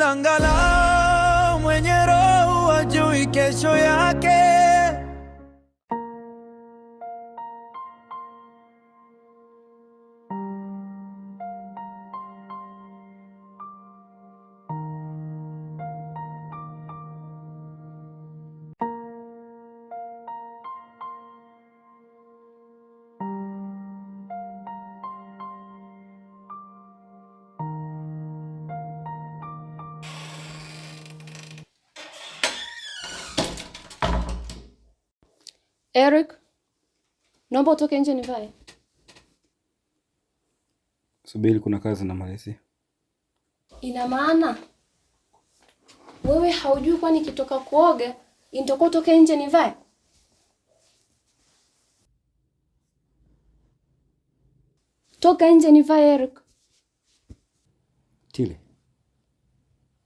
Ila angalau mwenye roho hajui kesho yake. Eric, naomba utoke nje nivae. Subiri, kuna kazi namalizia. Ina maana wewe haujui kwani nikitoka kuoga nitakuwa utoke nje nivae? Toka nje nivae, Eric. Tile,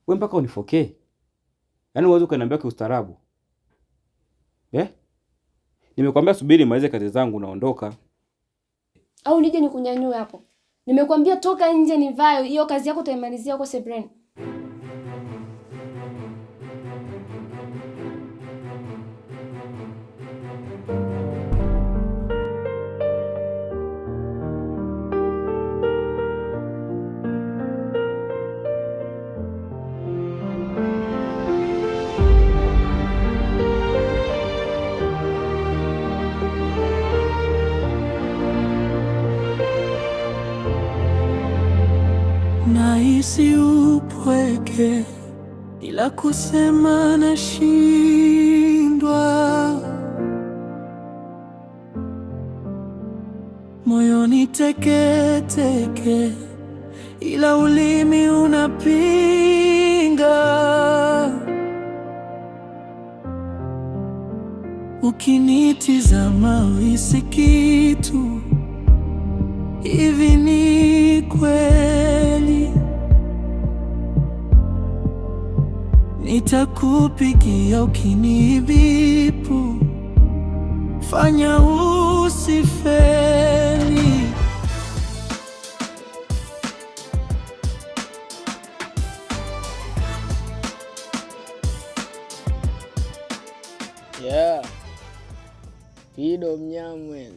we mpaka unifokee? Yaani uweze ukaniambia kiustaarabu eh? Nimekwambia subiri malize kazi zangu, naondoka. Au nije nikunyanyue hapo? Nimekwambia toka nje nivae, hiyo kazi yako utaimalizia huko sebuleni. Nahisi upweke, ila kusema nashindwa. Moyoni teketeke, ila ulimi unapinga. Ukinitizama uhisi kitu, hivi ni kweli? Nitakupigia ukinibipu, fanya usifeli. Yeah. Pido Mnyamwezi.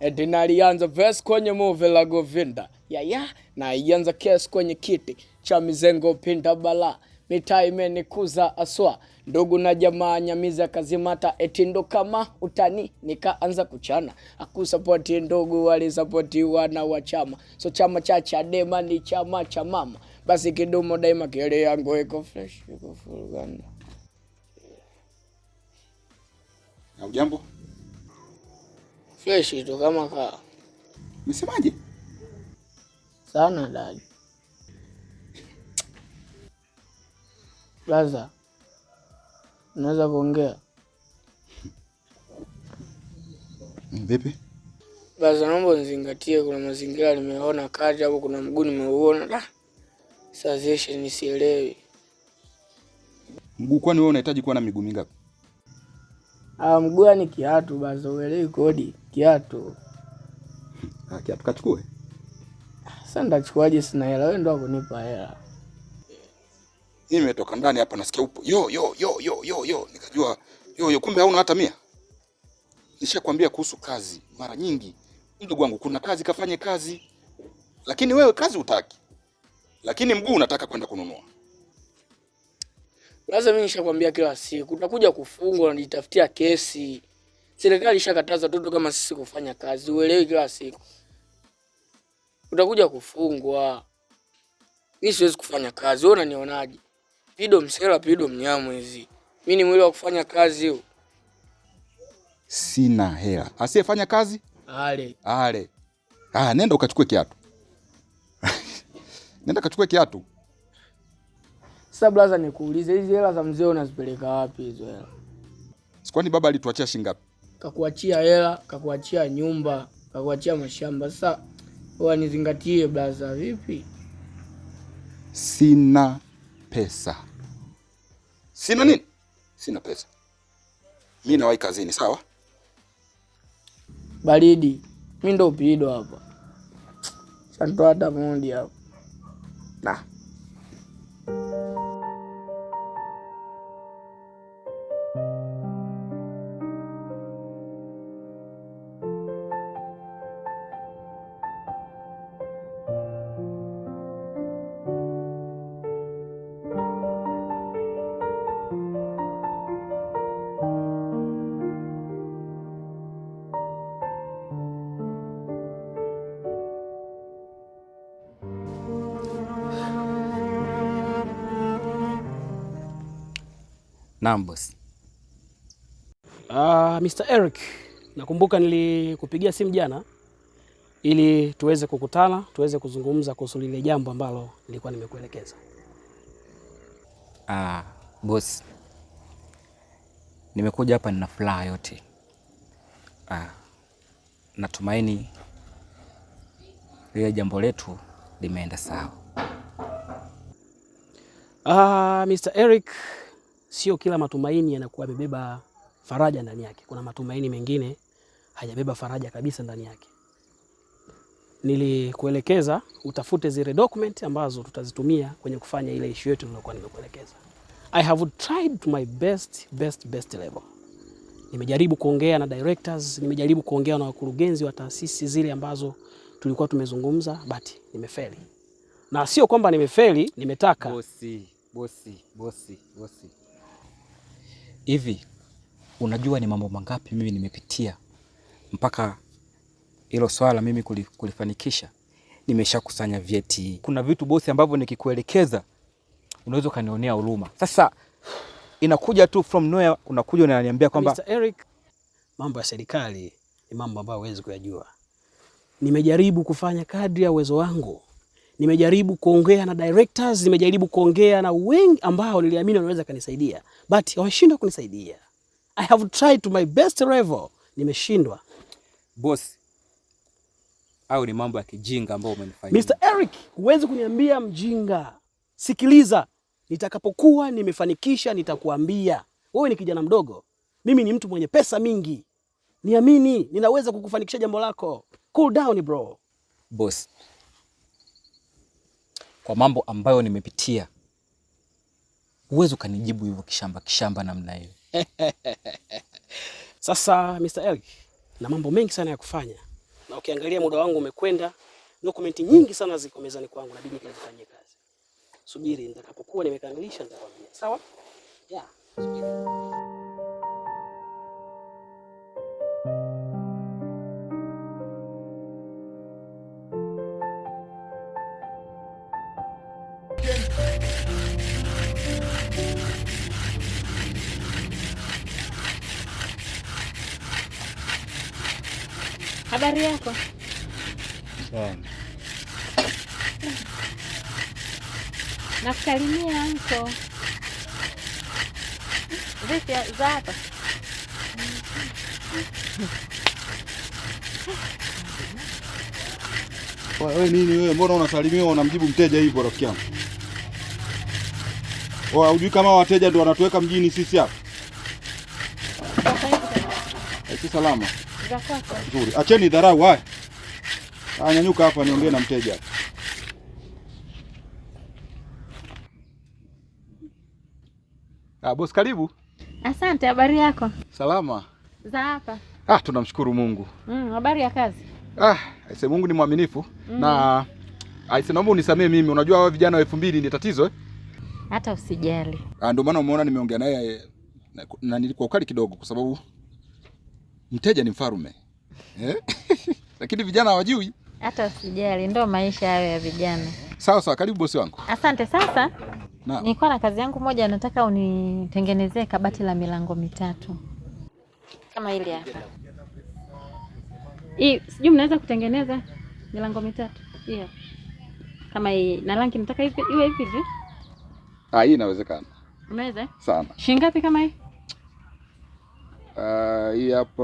Eti nalianza verse kwenye movie la Govinda. Ya na ianza kesi kwenye kiti cha mizengo pinda bala. Mitaa imenikuza aswa. Ndugu na jamaa nyamiza kazimata eti ndo kama utani nikaanza kuchana. Akusapoti ndugu walisapoti wana wa chama. So chama cha Chadema ni chama cha mama. Basi kidumo daima kile yangu iko fresh iko full ganda. Hujambo? Fresh tu kama kaa. Umesemaje? Sana dadi. Blaza, unaweza kuongea? Vipi? Blaza, naomba unizingatie, kuna mazingira nimeona kati hapo, kuna mguu nimeuona. Da. Sazeshe nisielewi. Mguu kwani wewe unahitaji kuwa na miguu mingapi? Ah, mguu ni kiatu baza, uelewi kodi kiatu. Ah, kiatu kachukue. Sasa nitachukuaje? Sina hela, wewe ndo akunipa hela. Mimi nimetoka ndani hapa nasikia upo. Yo yo yo yo yo yo, nikajua yo yo, kumbe hauna hata 100. Nishakwambia kuhusu kazi mara nyingi. Ndugu wangu, kuna kazi kafanye kazi. Lakini wewe kazi hutaki. Lakini mguu unataka kwenda kununua. Sasa mimi nishakwambia kila siku utakuja kufungwa, unajitafutia kesi. Serikali ishakataza watoto kama sisi kufanya kazi, uelewi? Kila siku utakuja kufungwa. Mimi siwezi kufanya kazi, wewe unanionaje? Pido msela, pido mnyamwezi. Mimi ni mwili wa kufanya kazi huu. Sina hela. Asiyefanya kazi ale ale. Ah, nenda ukachukue kiatu. Nenda kachukue kiatu. Sasa blaza, nikuulize, hizi hela za mzee unazipeleka wapi hizo hela? Kwani baba alituachia shilingi ngapi? Kakuachia hela, kakuachia nyumba, kakuachia mashamba. Sasa wanizingatie blaza, vipi? Sina pesa. Sina nini? Sina pesa. Mimi nawahi kazini, sawa? Baridi. Mimi ndo pido hapa. Shantoa hata mondi hapa. Da. Naam boss. Mr. Eric, nakumbuka nilikupigia simu jana ili tuweze kukutana, tuweze kuzungumza kuhusu lile jambo ambalo nilikuwa nimekuelekeza. Boss. Nimekuja hapa nina furaha yote. Natumaini lile jambo letu limeenda sawa. Mr. Eric, sio kila matumaini yanakuwa yamebeba faraja ndani yake. Kuna matumaini mengine hajabeba faraja kabisa ndani yake. Nilikuelekeza utafute zile document ambazo tutazitumia kwenye kufanya ile issue yetu niliyokuwa nimekuelekeza. I have tried to my best, best, best level. Nimejaribu kuongea na directors, nimejaribu kuongea na wakurugenzi wa taasisi zile ambazo tulikuwa tumezungumza, but nimefeli. Na sio kwamba nimefeli, nimetaka. Bosi, bosi, bosi, bosi. Hivi unajua ni mambo mangapi mimi nimepitia mpaka hilo swala mimi kulifanikisha? Nimeshakusanya vyeti. Kuna vitu bosi ambavyo nikikuelekeza unaweza ukanionea huruma. Sasa inakuja tu from nowhere, unakuja unaniambia kwamba Mr. Eric, mambo ya serikali ni mambo ambayo huwezi kuyajua. Nimejaribu kufanya kadri ya uwezo wangu. Nimejaribu kuongea na directors, nimejaribu kuongea na wengi ambao niliamini wanaweza kanisaidia, but wameshindwa kunisaidia. I have tried to my best level, nimeshindwa. Boss, au ni mambo ya kijinga ambayo umenifanyia. Mr. Eric, huwezi kuniambia mjinga. Sikiliza, nitakapokuwa nimefanikisha nitakuambia. Wewe ni kijana mdogo, mimi ni mtu mwenye pesa mingi. Niamini, ninaweza kukufanikisha jambo lako. Cool down bro. Boss, kwa mambo ambayo nimepitia huwezi ukanijibu hivyo kishamba kishamba namna hiyo. Sasa Mr. Eric, na mambo mengi sana ya kufanya, na ukiangalia muda wangu umekwenda, dokumenti nyingi sana ziko mezani kwangu, nabidi nikazifanyie kazi. Subiri, nitakapokuwa nimekamilisha nitakwambia. Sawa? Yeah, subiri. Habari yako? Sawa. Nakusalimia anko. Vipi za hapa? Wewe nini wewe? Mbona unasalimiwa unamjibu mteja hivyo rafiki yangu? Wewe hujui kama wateja ndio wanatuweka mjini sisi hapa? Si salama. Za kwako. Nzuri. Acheni dharau haya. Nyanyuka hapa niongee na mteja. Boss karibu. Asante, habari yako? Salama. Za hapa? Tunamshukuru Mungu. Habari ya kazi? Aise Mungu ni mwaminifu. Na aise naomba unisamee mimi, unajua hawa vijana wa 2000 ni tatizo eh? Hata usijali. Ndio maana umeona nimeongea naye na nilikuwa ukali kidogo kwa sababu mteja ni mfalme. Lakini vijana hawajui. Hata usijali, ndio maisha hayo ya vijana. Sawa sawa, karibu bosi wangu. Asante. Sasa nilikuwa na kazi yangu moja, nataka unitengenezee kabati la milango mitatu kama hili hapa. Hii sijui mnaweza kutengeneza milango mitatu hii hapa kama hii, na rangi nataka hivi iwe hivi hivi. Hii inawezekana. Unaweza? Sana. Shilingi ngapi kama hii? Hii hapa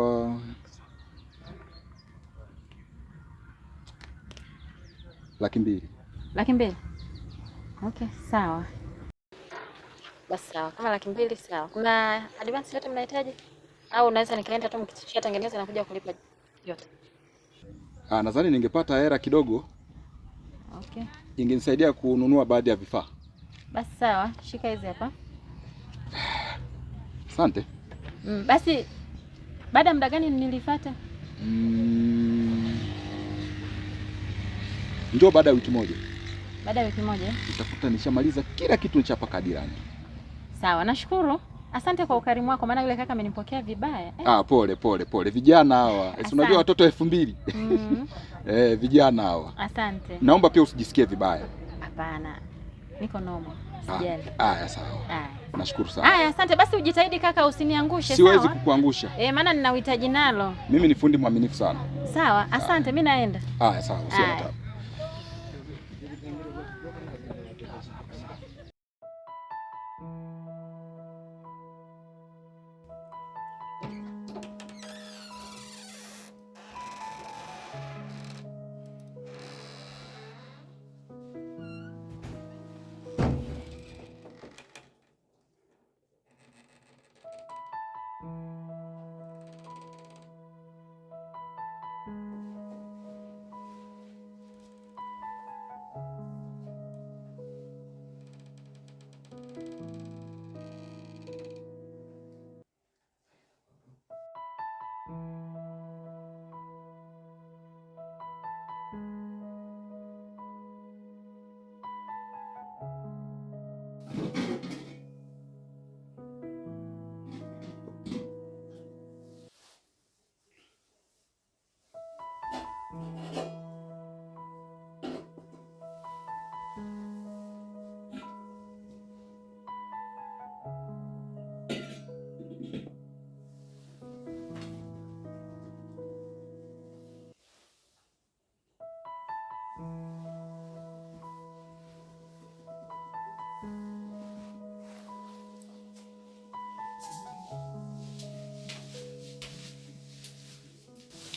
200,000. 200,000? Okay, sawa. Basi sawa. Kama 200,000 sawa. Kuna advance yote mnahitaji? Au unaweza nikaenda tu mkishatengeneza na kuja kulipa yote? Nadhani ningepata hela kidogo. Okay. Ingenisaidia kununua baadhi ya vifaa. Basi sawa, shika hizi hapa. Asante. Basi baada ya muda gani nilifuata? Njoo baada ya wiki moja. Baada ya wiki moja? Utakuta nishamaliza kila kitu nishapaka rangi. Sawa, nashukuru. Asante kwa ukarimu wako, maana yule kaka amenipokea vibaya. Ah, pole pole pole. Vijana hawa. Si unajua watoto 2000. Vijana hawa. Asante. Naomba pia usijisikie vibaya. Hapana. Niko normal. Sijali. Haya sawa. Nashukuru sana. Haya, asante. Basi ujitahidi kaka, usiniangushe, sawa? Siwezi kukuangusha. Maana nina uhitaji nalo. Mimi ni fundi mwaminifu sana. Sawa, asante, mimi naenda. Haya sawa, usiwe na taabu.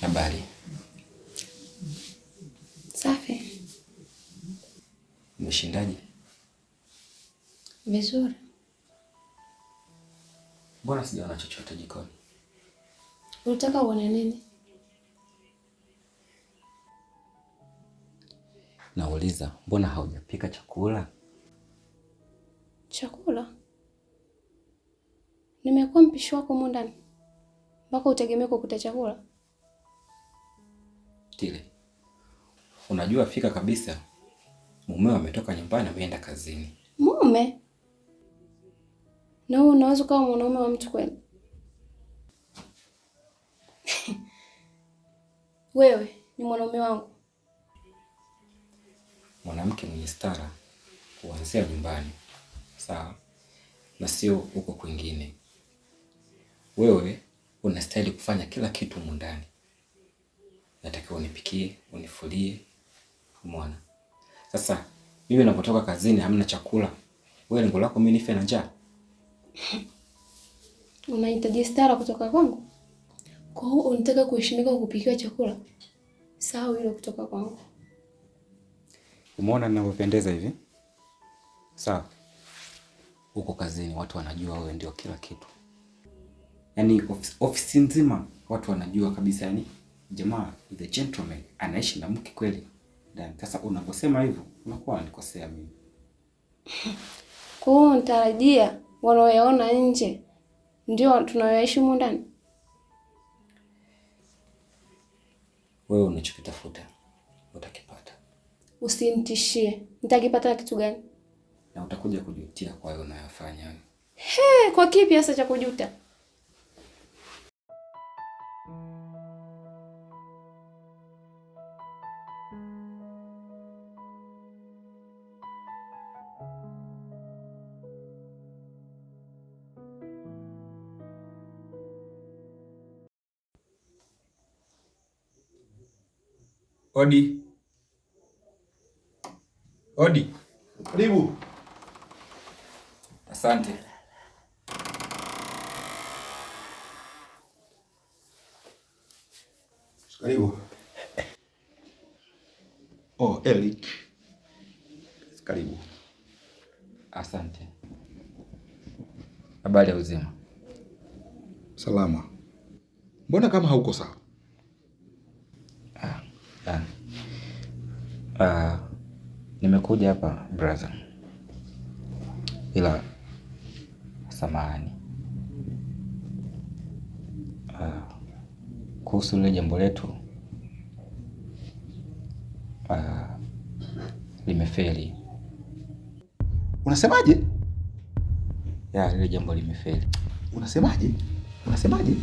Habari. Safi. Umeshindaje? Vizuri. Mbona sijaona chochote jikoni? Unataka uone nini? Nauliza, mbona haujapika chakula? Chakula? Nimekuwa mpishi wako humu ndani mpaka utegemee kukuta chakula? Tile, unajua fika kabisa mumeo ametoka nyumbani ameenda kazini. Mume? Na wewe unaweza kuwa mwanaume wa mtu kweli? Wewe ni mwanaume wangu. Mwanamke mwenye stara huanzia nyumbani, sawa? Na sio huko kwingine. Wewe unastahili kufanya kila kitu humu ndani. Natakiwa unipikie, unifulie, umeona? Sasa mimi ninapotoka kazini hamna chakula. Wewe lengo lako mimi nife na njaa? Unahitaji stara kutoka kwangu? Kwa hiyo unataka kuheshimika kwa kupikiwa chakula? Sahau hilo kutoka kwangu. Umeona ninavyopendeza hivi? Sawa. Huko kazini watu wanajua wewe ndio kila kitu. Yaani ofisi nzima watu wanajua kabisa, yani jamaa the gentleman anaishi na mke kweli. Sasa unaposema hivyo unakuwa unanikosea mimi. Kwa hiyo nitarajia wanaoyaona nje ndio tunayoishi humu ndani? Wewe unachokitafuta utakipata. Usinitishie. Nitakipata kitu gani? Na utakuja kujutia kwa hayo unayofanya wewe. He, kwa kipi hasa cha kujuta? Odi. Odi. Karibu. Asante. Karibu. Oh, Eric. Karibu. Asante. Habari ya uzima? Salama. Mbona kama hauko sawa? Nimekuja hapa brother, ila samahani, kuhusu lile jambo letu limefeli. Unasemaje? Ya, lile jambo limefeli. Unasemaje? Unasemaje?